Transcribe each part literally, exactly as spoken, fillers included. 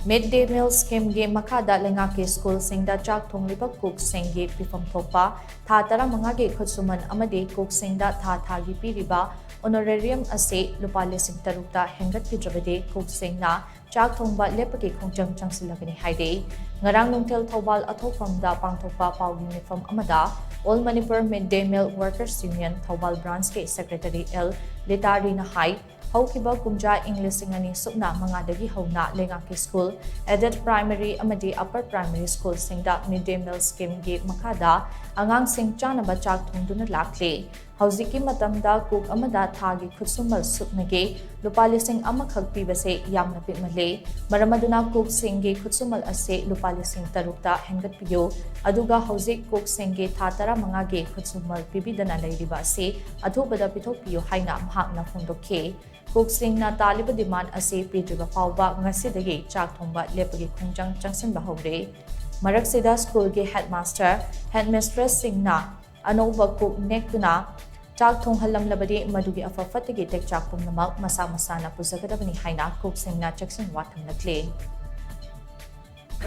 Mid Day Meal Scheme ꯒꯤ ꯃꯈꯥꯗ ꯂꯩꯉꯥꯛꯀꯤ ꯁ꯭ꯀꯨꯜꯁꯤꯡꯗ ꯆꯥꯛ ꯊꯣꯡꯂꯤꯕ ꯀꯨꯛꯁꯤꯡꯒꯤ ꯄꯤꯐꯝ ꯊꯣꯛꯄ ꯊꯥ ꯇꯔꯥꯃꯉꯥꯒꯤ ꯈꯨꯠꯁꯨꯃꯟ ꯑꯃꯗꯤ ꯀꯨꯛꯁꯤꯡꯗ ꯊꯥ ꯊꯥꯒꯤ ꯄꯤꯔꯤꯕ honorarium ꯑꯁꯤ ꯂꯨꯄꯥ ꯂꯤꯁꯤꯡ ꯇꯔꯨꯛꯇ ꯍꯦꯟꯒꯠꯄꯤꯗ꯭ꯔꯕꯗꯤ ꯀꯨꯛꯁꯤꯡꯅ ꯆꯥꯛ ꯊꯣꯡꯕ ꯂꯦꯞꯄꯒꯤ ꯈꯣꯡꯖꯪ ꯆꯪꯁꯤꯜꯂꯒꯅꯤ ꯍꯥꯏꯔꯤ꯫ ꯉꯔꯥꯡ ꯅꯨꯡꯊꯤꯜ ꯊꯧꯕꯥꯜ ꯑꯊꯣꯛꯐꯝꯗ ꯄꯥꯡꯊꯣꯛꯄ ꯄꯥꯎꯒꯤ ꯃꯤꯐꯝ ꯑꯃꯗ All Manipur Mid Day Meal Workers Union Thoubal branch ꯀꯤ secretary L ꯂꯤꯇꯥꯔꯤꯅ ꯍꯥꯏ, ꯍꯧꯈꯤꯕ ꯀꯨꯝꯖꯥ ꯏꯪ ꯂꯤꯁꯤꯡ ꯑꯅꯤ ꯁꯨꯞꯅ ꯃꯉꯥꯗꯒꯤ ꯍꯧꯅ ꯂꯩꯉꯥꯛꯀꯤ ꯁ꯭ꯀꯨꯜ, aided primary ꯑꯃꯗꯤ upper primary ꯁ꯭ꯀꯨꯜꯁꯤꯡꯗ Mid Day Meal Scheme ꯒꯤ ꯃꯈꯥꯗ ꯑꯉꯥꯡꯁꯤꯡ ꯆꯥꯅꯕ ꯆꯥꯛ ꯊꯣꯡꯗꯨꯅ ꯂꯥꯛꯂꯤ꯫ ꯍꯧꯖꯤꯛꯀꯤ ꯃꯇꯝꯗ ꯀꯨꯛ ꯑꯃꯗ ꯊꯥꯒꯤ ꯈꯨꯠꯁꯨꯃꯜ ꯁꯨꯞꯅꯒꯤ ꯂꯨꯄꯥ ꯂꯤꯁꯤꯡ ꯑꯃꯈꯛ ꯄꯤꯕꯁꯦ ꯌꯥꯝꯅ ꯄꯤꯛꯃꯜꯂꯤ꯫ ꯃꯔꯝ ꯑꯗꯨꯅ ꯀꯨꯛꯁꯤꯡꯒꯤ ꯈꯨꯠꯁꯨꯃꯜ ꯑꯁꯤ ꯂꯨꯄꯥ ꯂꯤꯁꯤꯡ ꯇꯔꯨꯛꯇ ꯍꯦꯟꯒꯠꯄꯤꯌꯨ꯫ ꯑꯗꯨꯒ ꯍꯧꯖꯤꯛ ꯀꯨꯛꯁꯤꯡꯒꯤ ꯊꯥ ꯇꯔꯥꯃꯉꯥꯒꯤ ꯈꯨꯠꯁꯨꯃꯜ ꯄꯤꯕꯤꯗꯅ ꯂꯩꯔꯤꯕ ꯑꯁꯤ ꯑꯊꯨꯕꯗ ꯄꯤꯊꯣꯛꯄꯤꯌꯨ ꯍꯥꯏꯅ ꯃꯍꯥꯛꯅ ꯐꯣꯡꯗꯣꯛꯈꯤ꯫ ꯀꯨꯛꯁꯤꯡꯅ ꯇꯥꯜꯂꯤꯕ demand ꯑꯁꯤ ꯄꯤꯗ꯭ꯔꯤꯕ ꯐꯥꯎꯕ ꯉꯁꯤꯗꯒꯤ ꯆꯥꯛ ꯊꯣꯡꯕ ꯂꯦꯞꯄꯒꯤ ꯈꯣꯡꯖꯪ ꯆꯪꯁꯤꯟꯕ ꯍꯧꯔꯦ꯫ ꯃꯔꯛꯁꯤꯗ ꯁ꯭ꯀꯨꯜꯒꯤ headmaster, headmistressꯁꯤꯡꯅ ꯑꯅꯧꯕ ꯀꯨꯛ ꯅꯦꯛꯇꯨꯅ ꯆꯥꯛ ꯊꯣꯡꯍꯜꯂꯝꯂꯕꯗꯤ ꯃꯗꯨꯒꯤ ꯑꯐ ꯐꯠꯇꯒꯤ ꯇꯦꯛꯆꯥꯛ ꯄꯨꯝꯅꯃꯛ ꯃꯁꯥ ꯃꯁꯥꯅ ꯄꯨꯖꯒꯗꯕꯅꯤ ꯍꯥꯏꯅ ꯀꯨꯛꯁꯤꯡꯅ ꯆꯦꯛꯁꯤꯟꯋꯥ ꯊꯝꯂꯛꯂꯤ꯫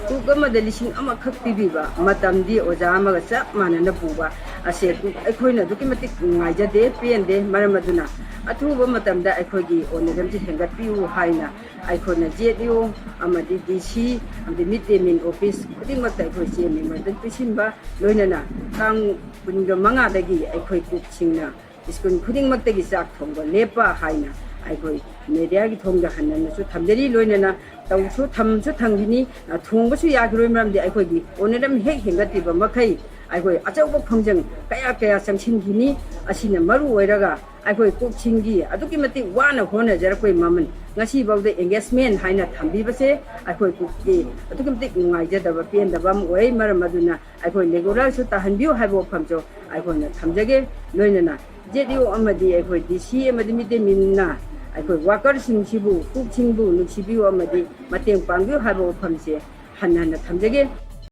ꯀꯨꯛ ꯑꯃꯗ ꯂꯤꯁꯤꯡ ꯑꯃꯈꯛ ꯄꯤꯕꯤꯕ ꯃꯇꯝꯗꯤ ꯑꯣꯖꯥ ꯑꯃꯒ ꯆꯞ ꯃꯥꯟꯅꯅ ꯄꯨꯕ ꯑꯁꯦ ꯀꯨꯛ ꯑꯩꯈꯣꯏꯅ ꯑꯗꯨꯛꯀꯤ ꯃꯇꯤꯛ ꯅꯨꯡꯉꯥꯏꯖꯗꯦ, ꯄꯦꯟꯗꯦ꯫ ꯃꯔꯝ ꯑꯗꯨꯅ ꯑꯊꯨꯕ ꯃꯇꯝꯗ ꯑꯩꯈꯣꯏꯒꯤ honorariumꯁꯤ ꯍꯦꯟꯒꯠꯄꯤꯌꯨ ꯍꯥꯏꯅ ꯑꯩꯈꯣꯏꯅ ZEO ꯑꯃꯗꯤ DC ꯑꯃꯗꯤ Mid Day Meal office ꯈꯨꯗꯤꯡꯃꯛꯇ ꯑꯩꯈꯣꯏ ꯆꯦ memorandum ꯄꯤꯁꯤꯟꯕ ꯂꯣꯏꯅꯅ ꯇꯥꯡ ꯀꯨꯟꯒ ꯃꯉꯥꯗꯒꯤ ꯑꯩꯈꯣꯏ ꯀꯨꯛꯁꯤꯡꯅ ꯁ꯭ꯀꯨꯜ ꯈꯨꯗꯤꯡꯃꯛꯇꯒꯤ ꯆꯥꯛ ꯊꯣꯡꯕ ꯂꯦꯞꯄ ꯍꯥꯏꯅ ꯑꯩꯈꯣꯏ mediaꯒꯤ ꯊꯣꯡꯗ ꯍꯟꯅꯅꯁꯨ ꯊꯝꯖꯔꯤ꯫ ꯂꯣꯏꯅꯅ ꯇꯧꯁꯨ ꯊꯝꯁꯨ ꯊꯝꯈꯤꯅꯤ꯫ ꯑ, ꯊꯣꯡꯕꯁꯨ ꯌꯥꯈꯤꯔꯣꯏ, ꯃꯔꯝꯗꯤ ꯑꯩꯈꯣꯏꯒꯤ honorarium ꯍꯦꯛ ꯍꯦꯟꯒꯠꯄꯤꯕ ꯃꯈꯩ ꯑꯩꯈꯣꯏ ꯑꯆꯧꯕ ꯈꯣꯡꯖꯪ ꯀꯌꯥ ꯀꯌꯥ ꯆꯪꯁꯤꯟꯈꯤꯅꯤ꯫ ꯑꯁꯤꯅ ꯃꯔꯨ ꯑꯣꯏꯔꯒ ꯑꯩꯈꯣꯏ ꯀꯨꯛꯁꯤꯡꯒꯤ ꯑꯗꯨꯛꯀꯤ ꯃꯇꯤꯛ ꯋꯥꯅ ꯍꯣꯠꯅꯖꯔꯛꯄꯒꯤ ꯃꯃꯜ ꯉꯁꯤꯐꯥꯎꯗ engagement ꯍꯥꯏꯅ ꯊꯝꯕꯤꯕꯁꯦ ꯑꯩꯈꯣꯏ ꯀꯨꯛꯀꯤ ꯑꯗꯨꯛꯀꯤ ꯃꯇꯤꯛ ꯅꯨꯡꯉꯥꯏꯖꯗꯕ ꯄꯦꯟꯗꯕ ꯑꯃ ꯑꯣꯏ꯫ ꯃꯔꯝ ꯑꯗꯨꯅ ꯑꯩꯈꯣꯏ regularꯁꯨ ꯇꯥꯍꯟꯕꯤꯌꯨ ꯍꯥꯏꯕ ꯋꯥꯐꯝꯁꯨ ꯑꯩꯈꯣꯏꯅ ꯊꯝꯖꯒꯦ꯫ ꯂꯣꯏꯅꯅ ZEO ꯑꯃꯗꯤ ꯑꯩꯈꯣꯏ DC ꯑꯃꯗꯤ Mid Day Mealꯅ ꯑꯩꯈꯣꯏ workerꯁꯤꯡꯁꯤꯕꯨ, ꯀꯨꯛꯁꯤꯡꯕꯨ ꯅꯨꯡꯁꯤꯕꯤꯌꯨ ꯑꯃꯗꯤ ꯃꯇꯦꯡ ꯄꯥꯡꯕꯤꯌꯨ ꯍꯥꯏꯕ ꯋꯥꯐꯝꯁꯦ ꯍꯟꯅ ꯍꯟꯅ ꯊꯝꯖꯒꯦ꯫